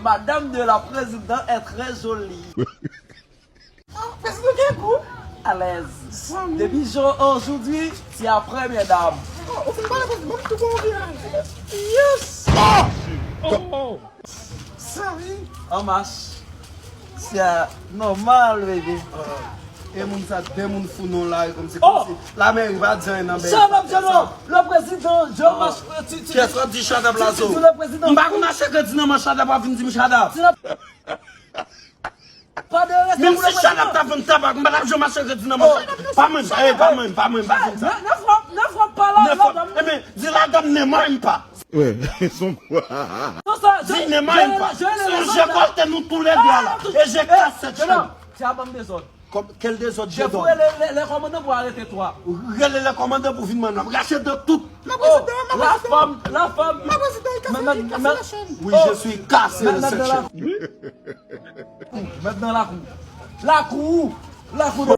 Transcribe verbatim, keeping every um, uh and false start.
Madame de la présidente est très jolie. Prezidan gen gou. Alèz. Depi jo- aujourd'hui, c'est la première dame. Ou fin pale prezidan, m tou bon vye. Yes. Sérieux? An mas. Se nòmal, bebe. E moun sa, de moun fou non la, e kòmsi, kòmsi. La mèri pa di anyen nan bèl. Shut up, Jano. Le président, je marche. Kiyès w ap di shut up la, so? Le président. M pa konn mache kredi nan men shut up, w ap vin di m shut up. Menm si shut up ta vann tabak, m pa t ap janm mache kredi nan men shut up. Pa mwen, pa mwen, pa mwen, pa mwen, pa mwen. Nèf wap, nèf wap pa la, nèf wap. Ebyen, di la dam ne m'aime pas. Ouais, son. Di ne m'aime pas. Si je kolte nou tou le de la. Et je casse cette chaîne. Se a banm dezòd. Kòm, quel désordre? Chèf, ou rele le, le kòmandan pou arete twa. Rele le kòmandan pou vin mann nan. Rache dan tout. Oh, la femme, la femme. Mèt, mèt, mèt, oui, je suis cassé de cette chaîne. Mèt nan lakou. Lakou. Lakou.